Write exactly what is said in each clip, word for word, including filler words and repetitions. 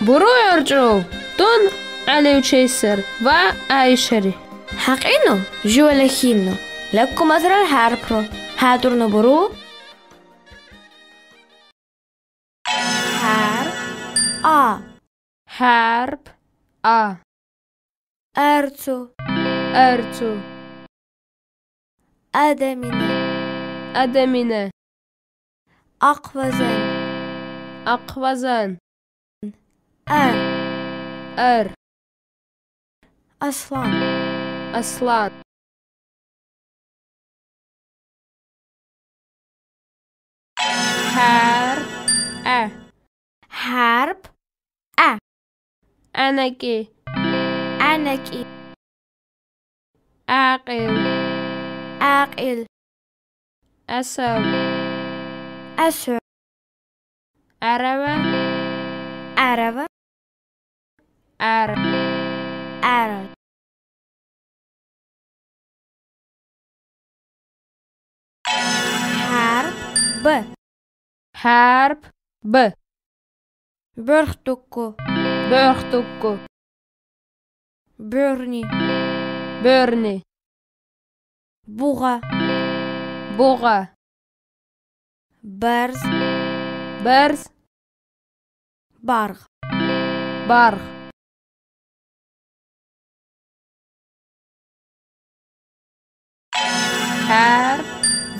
Буру, ярчул, тун Али учейсер ва Айшери. Гьакъинни, жувале хинни, леккумазрал гьарпру. Гьатурни буру. Гьарп А. Гьарп А. Эрцу. Эрцу. Адамине. Адамине. Акъвазан. Акъвазан. Эр. Эр. Аслан. Аслан. Гьарп А. Гьарп А. Анаки. Анаки. Акьил. Акьил. Асав. Асав. Арава. Арава. Ар. Ар. Гьарп Б. Гьарп Б. Бёрхтукку. Бёрхтукку. Бёрни. Бёрни. Бугъа. Бугъа. Барз. Барз. Баргъ. Баргъ. Гьарп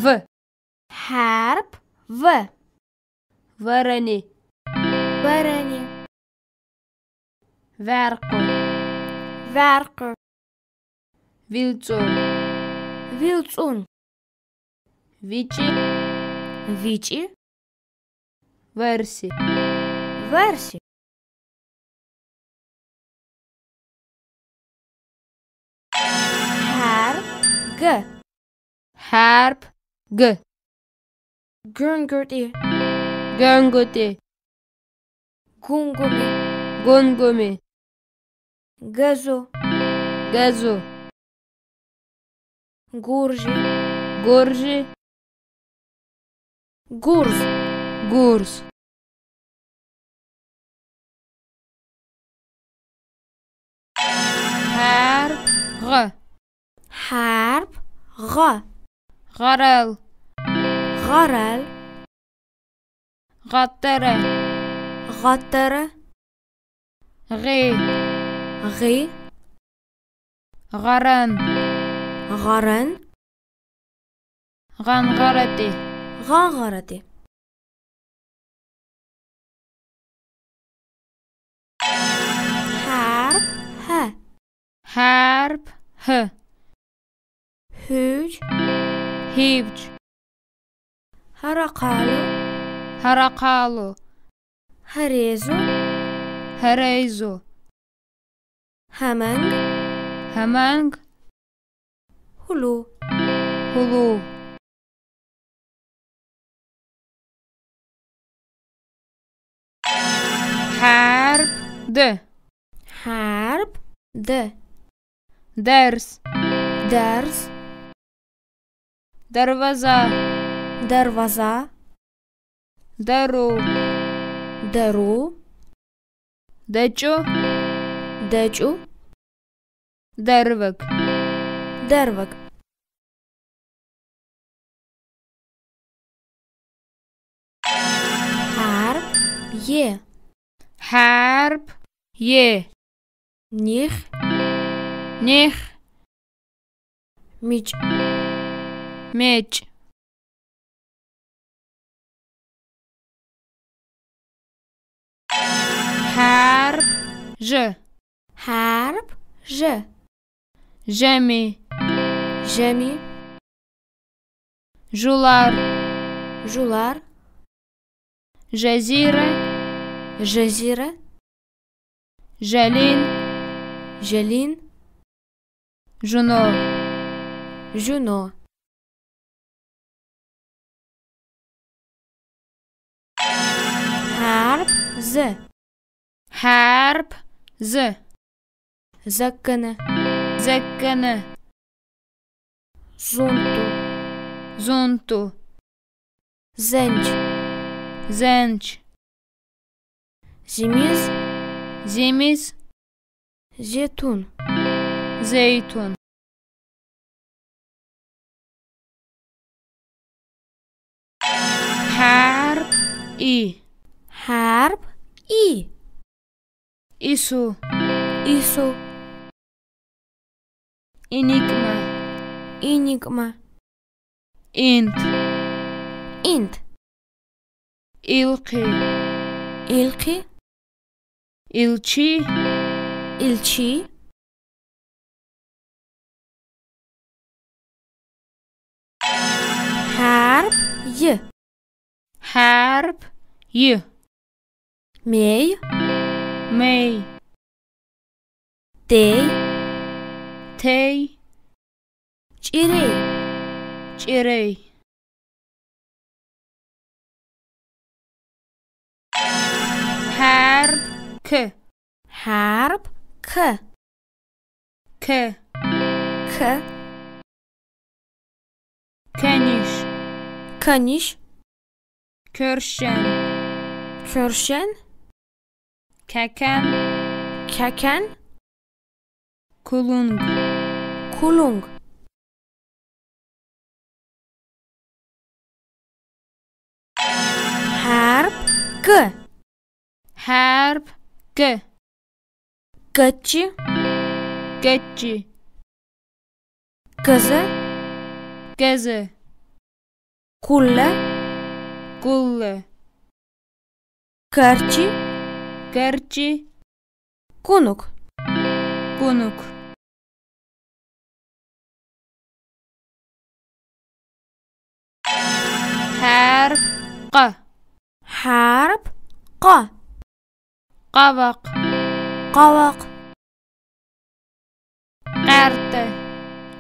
В. Гьарп В. Варани. Варани. Варкъу. Варкъу. Вилцун. Вилцун. Вичи. Вичи. Варси. Варси. Гьарп Г. Гьарп Г. Гуьнгуьтӏи. Гуьнгуьтӏи. Гунгуми. Гунгуми. Газу. Газу. Гуржи. Гуржи. Гурз. Гурз. Гьарп Гъ. Гьарп Гъ. Гъарал. Гъарал. Гъатара. Гъатара. Гъи. Гъи. Гъаран. Гъаран. Гъангъарати. Гъангъарати. Гьарп Гь. Гьарп Гь. Гьуьвж. Гьивж. Гьаракъалу. Гьаракъалу. Гьарезу. Гьарезу. Гьаманг. Гьаманг. Гьулу. Гьулу. Гьарп Д. Гьарп Д. Дарс. Дарс. Дарваза. Дарваза. Дару. Дару. Дачу. Дачу. Дарваг. Дарваг. Гьарп Е. Гьарп Е. Нихъ. Нихъ. Мичӏ. Мечӏ. Гьарп Ж. Гьарп Ж. Жами. Жами. Жулар. Жулар. Жазира. Жазира. Жалин. Жалин. Жуно. Жуно. Гьарп З. Гьарп З. Заккана. Заккана. Зунту. Зунту. Зенч. Зенч. Зимиз. Зимис. Зейтун. Зейтун. Гьарп и. Гьарп и. Ису. Ису. Иникма. Иникма. Инт. Инт. Илкъи. Илкъи. Илчи. Илчи. Гьарп й. Гьарп й. Мей. Мей. Тей. Тей. Чирей. Чирей. Гьарп к. Гьарп к. К. К. Кениш. Кениш. Кёршен. Кёршен. Кекен. Кекен. Кулунг. Кулунг. Гьарп г. Гьарп г. Гечи. Гечи. Геза. Геза. Кулла. Кулла. Керчи. Керчи. Кунук. Кунук. Гьарп къ. Гьарп къ. Къавакъ. Къавакъ. Къарта.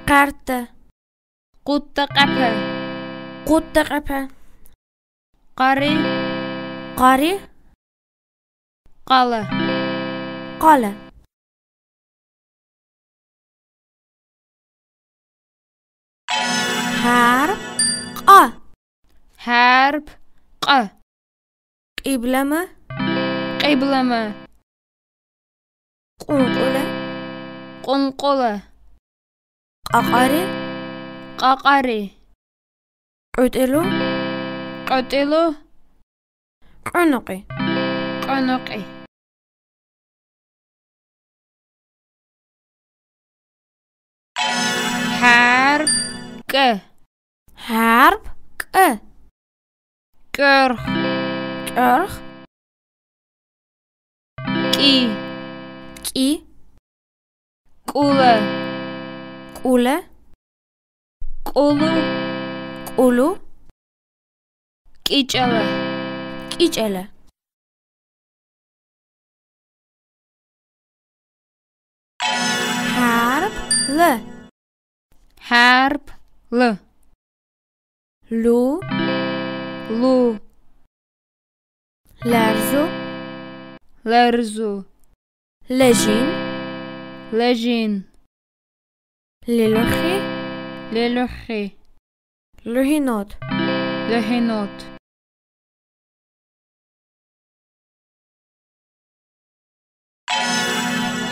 Къарта. Къутта къепе. Къутта къепе. Къари. Къари. Къала. Къала. Гьарп къ. Гьарп къ. Къиблама. Къиблама. Къункъула. Къункъула. Къакъари. Къакъари. Къутилу. Къутилу. Къунукъи. Къунукъи. Гьарп кӀ. Гьарп кӀ. КӀорх. КӀорх. КӀи. КӀи. КӀула. КӀула. КӀулу. КӀулу. КӀичӀала. КӀичӀала. Гьарп Л. Гьарп Л. Лу. Лу. Лерзу. Лерзу. Лежин. Лежин. Лелухи. Лелухи. Лугьинот. Лугьинот.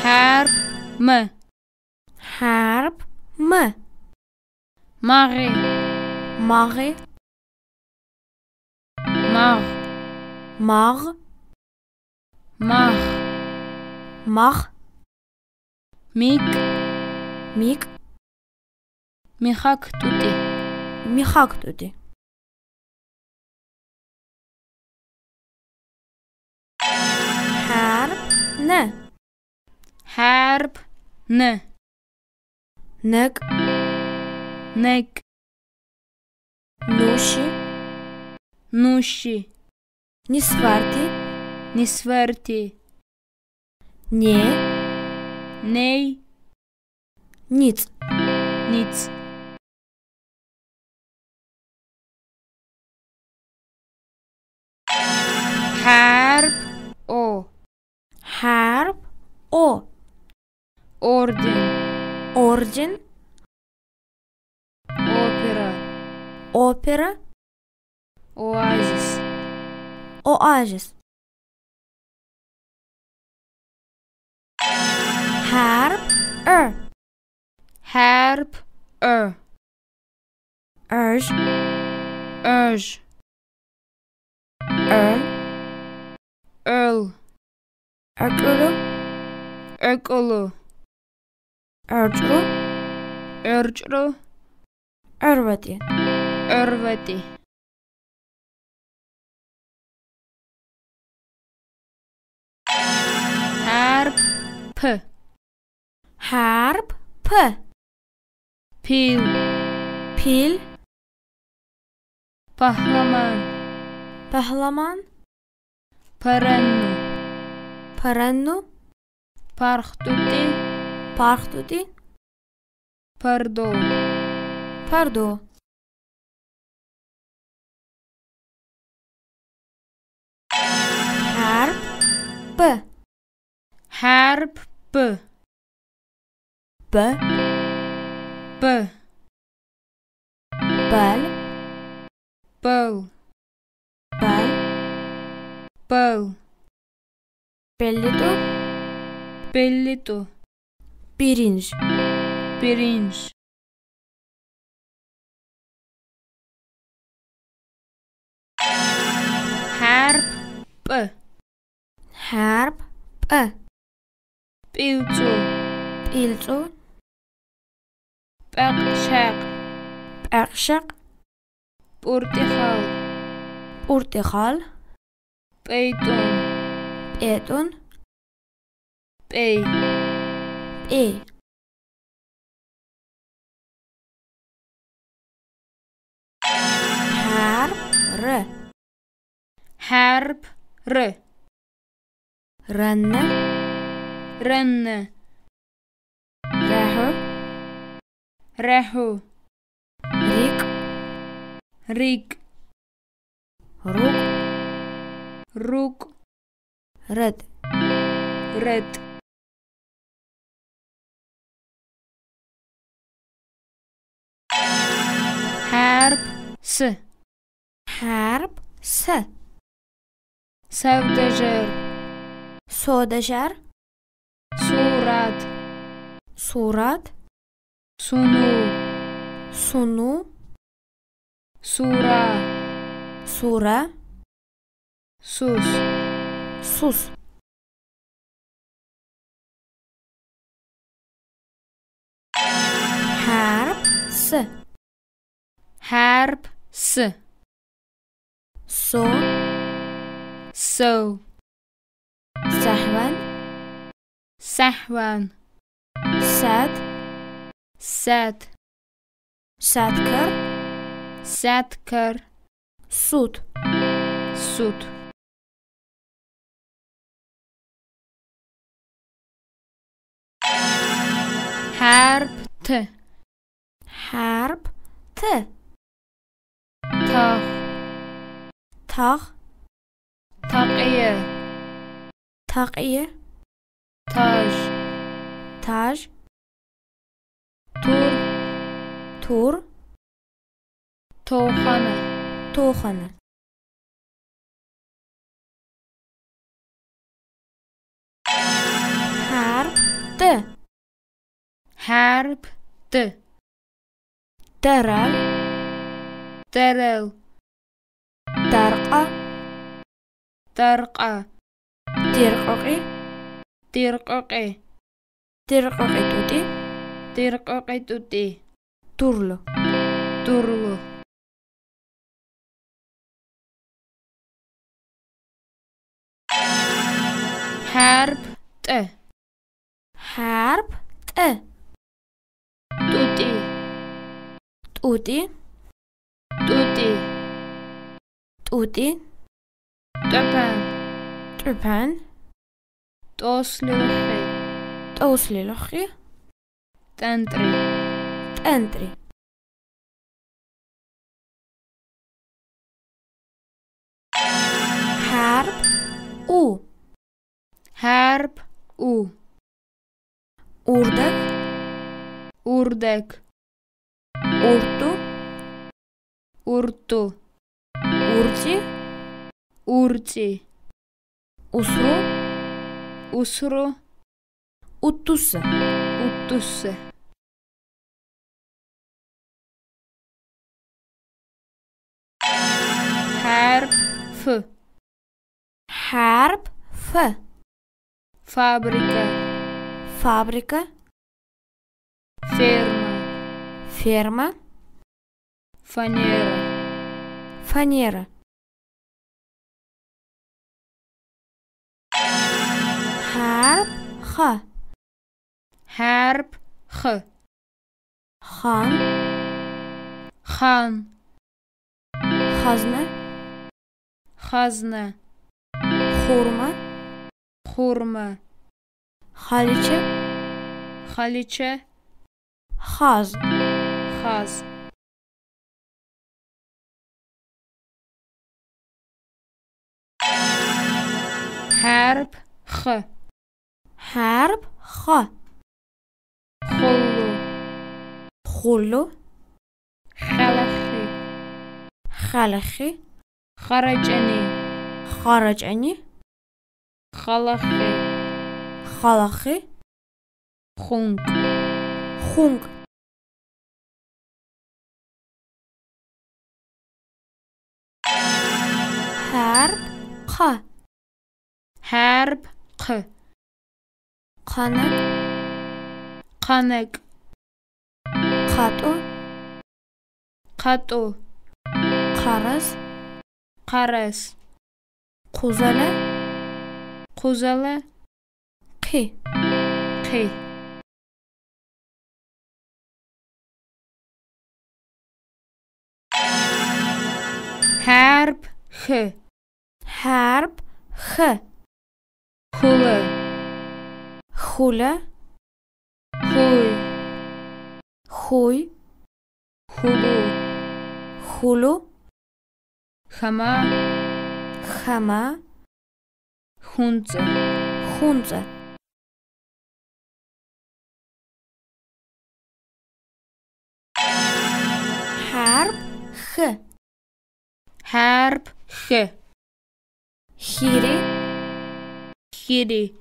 Гьарп М. Гьарп М. Магъи. Магъи. Магъ. Магъ. Магъ. Магъ. МикӀ. МикӀ. Михак тӀутӀи. Михак тӀутӀи. Гьарп Н. Гьарп Н. НекӀ. НекӀ. Нуши. Нуши. Нисварти. Нисварти. Не. Ней. НицӀ. НицӀ. Гьарп О. Гьарп О. Орден. Орден. Опера. Опера. Оазис. Оазис. Hərb ö. Hərb ö. Öj. Öj. Öl. Öl. Ökülü. Ökülü. Örcü. Örcü. Örveti. Örveti. Hərb p. Hərb p. Pil. Pil. Pəhləman. Pəhləman. Pərənnu. Pərənnu. Parxtuti. Parxtuti. Pərdo. Pərdo. Hərb p. Hərb p. P. P. Pəl. Pəl. Pəl. Pəl. Pellitu. Pellitu. Pirinc. Pirinc. Hərb p. Hərb p. Pilçu. Pilçu. Pəqşəq. Pəqşəq. Purtixal. Purtixal. Peytun. Peytun. Pey. Pey. Hərb r. Hərb r. Rənnu. Rənnu. Rəhu. Rəhu. Rik. Rik. Ruk. Ruk. Red. Red. Hərb s. Hərb s. Səvdəşər. Sodəşər. Surat. Surat. Sunu. Sunu. Sura. Sura. Sus. Sus. Hərb s. Hərb s. So. So. Səhvən. Səhvən. Səd. Səd. Sətkər. Sətkər. Sud. Sud. Hərb t. Hərb t. Tağ. Tağ. Taqie. Taqie. Taj. Taj. Tur. Tur. Toxana. Toxana. Hərb t. Hərb t. Tərəl. Tərəl. Tərqə. Tərqə. Tirqoqi. Tirqoqi. Tirqoqi tuti. Tirqoqi tuti. Turlu. Turlu. Hərb t. Hərb t. Tuti. Tuti. Tuti. Tuti. Tüpən. Tüpən. Tosliloxi. Tosliloxi. Təntri. Təntri. Hərb u. Hərb u. Urdək. Urdək. Urtu. Urtu. Urti. Urti. Usru. Usru. Уттусы. Уттусы. Гьарп Ф. Гьарп Ф. Фабрика. Фабрика. Ферма. Ферма. Фанера. Фанера. Гьарп Х. Гьарп Х. Хан. Хан. Хазна. Хазна. Хурма. Хурма. Халиче. Халиче. Хаз. Хаз. Гьарп Х. Гьарп Х. Хулу. Хулу. Халахи. Халахи. Харачани. Харачани. Халахи. Халахи. Хунг. Хунг. Гьарп Х. Гьарп Х. Ханек. Ханек. Хату. Хату. Харас. Харас. Хузала. Хузала. Хи. Хи. Гьарп Х. Гьарп Х. Хула. Хула. Хуй. Хуй. Хулу. Хулу. Хама. Хама. Хунца. Хунца. Гьарп Х. Гьарп Х. Хири. Хири.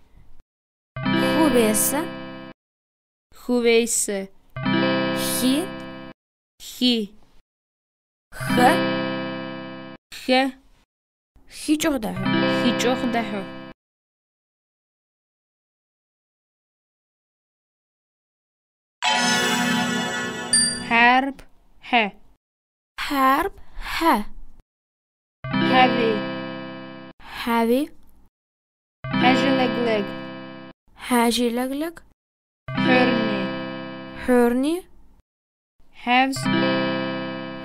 Хувеса. Хувеса. Хи. Хи. Х. Х. Хичугъда. Хичугъда. Гьарп Гь. Гьарп Гь. Гьави. Гьави. Гьажи леглег. Гьажи леглег. Гьорни. Гьорни. Гьавз.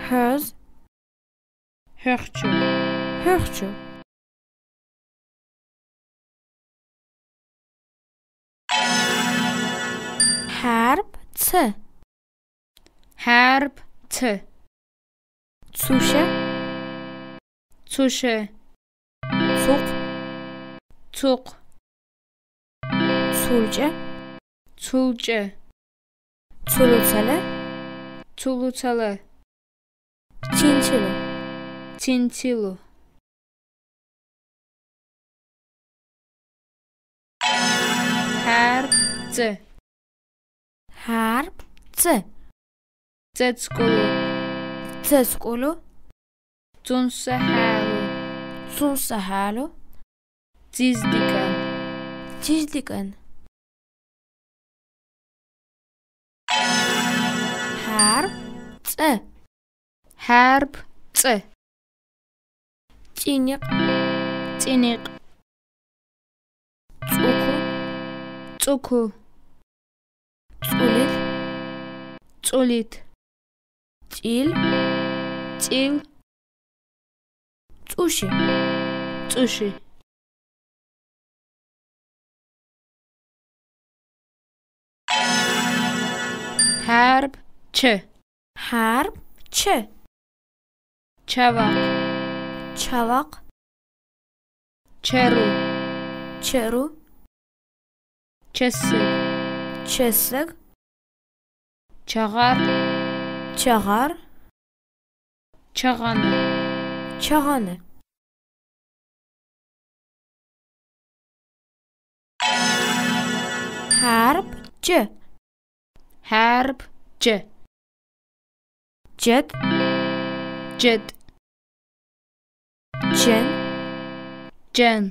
Гьавз. Гьохчу. Гьохчу. Гьарп Ц. Гьарп Ц. Цуша. Цуша. Цукъ. Цукъ. Цулча. Цулча. Цулуцала. Цулуцала. Цинцилу. Цинцилу. Гьарп Ц. Гьарп Ц. Цецкъулу. Цецкъулу. Цунсагьалу. Цунсагьалу. Циздикан. Циздикан. Гьарп Ц. Гьарп Ц. Цинихъ. Цинихъ. Цуку. Цуку. Цулит. Цулит. Цил. Цил. Цуши. Цуши. Гьарп Ч. Гьарп Ч. Чавакъ. Чавакъ. Черу. Черу. Чесиг. Чесиг. Чагъар. Чагъар. Чагъана. Чагъана. Hərb C. Hərb C. Cəd. Cəd. Çən. Çən.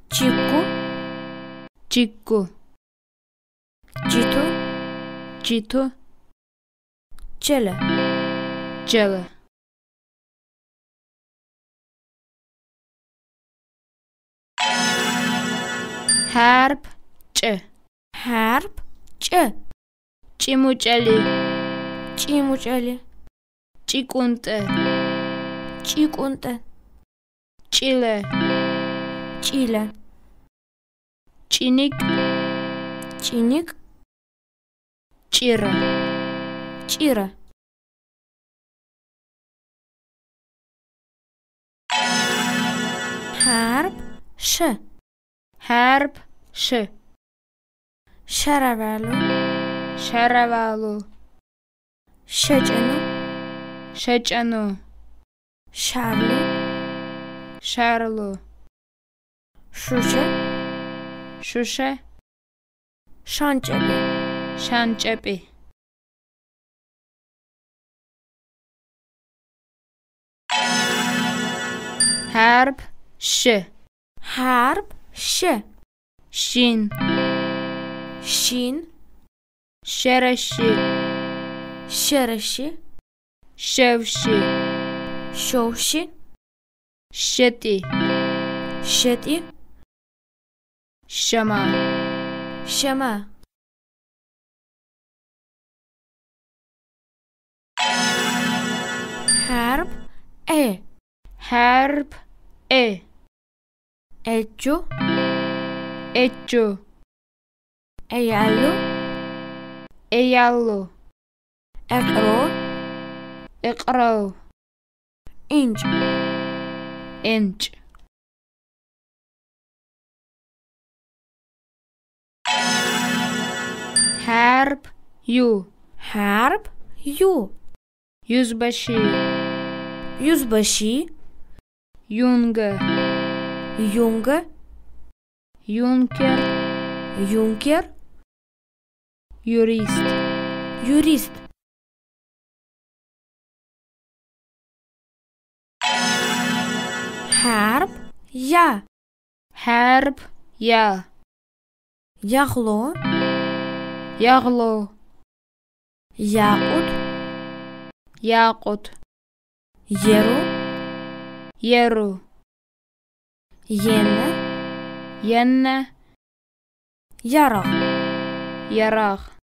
Çiku. Çiku. Çitu. Çitu. Çələ. Çələ. Hərb Ç. Hərb Ç. Çimuçəli. Çimuçəli. Çikunte. Çikunte. Çilə. Çilə. Çinik. Çinik. Çirə. Çirə. Hərb Ş. Hərb Ş. Şərəvalu. Şərəvalu. Şəçənu. Şəçənu. Şarlu. Şarlu. Şuşə. Şuşə. Şançəbi. Şançəbi. Hərb Ş. Hərb Ş. Şin. Şin. Şərəşi. Şərəşi. Şəvşi. Şovşi. Şəti. Şəti. Şəmə. Şəmə. Hərb E. Hərb E. Eçu. Eçu. Eyallu. Eyallu. Eqro. Eqro. İnç. İnç. Hərb Yu. Hərb Yu. Yüzbaşı. Yüzbaşı. Yunqe. Yunqe. Yunker. Yunker. Yurist. Yurist. Hərb Ya. Hərb Ya. Yağlı. Yağlı. Yaqut. Yaqut. Yeru. Yeru. Yennə. Yennə. Yaraq. Yaraq.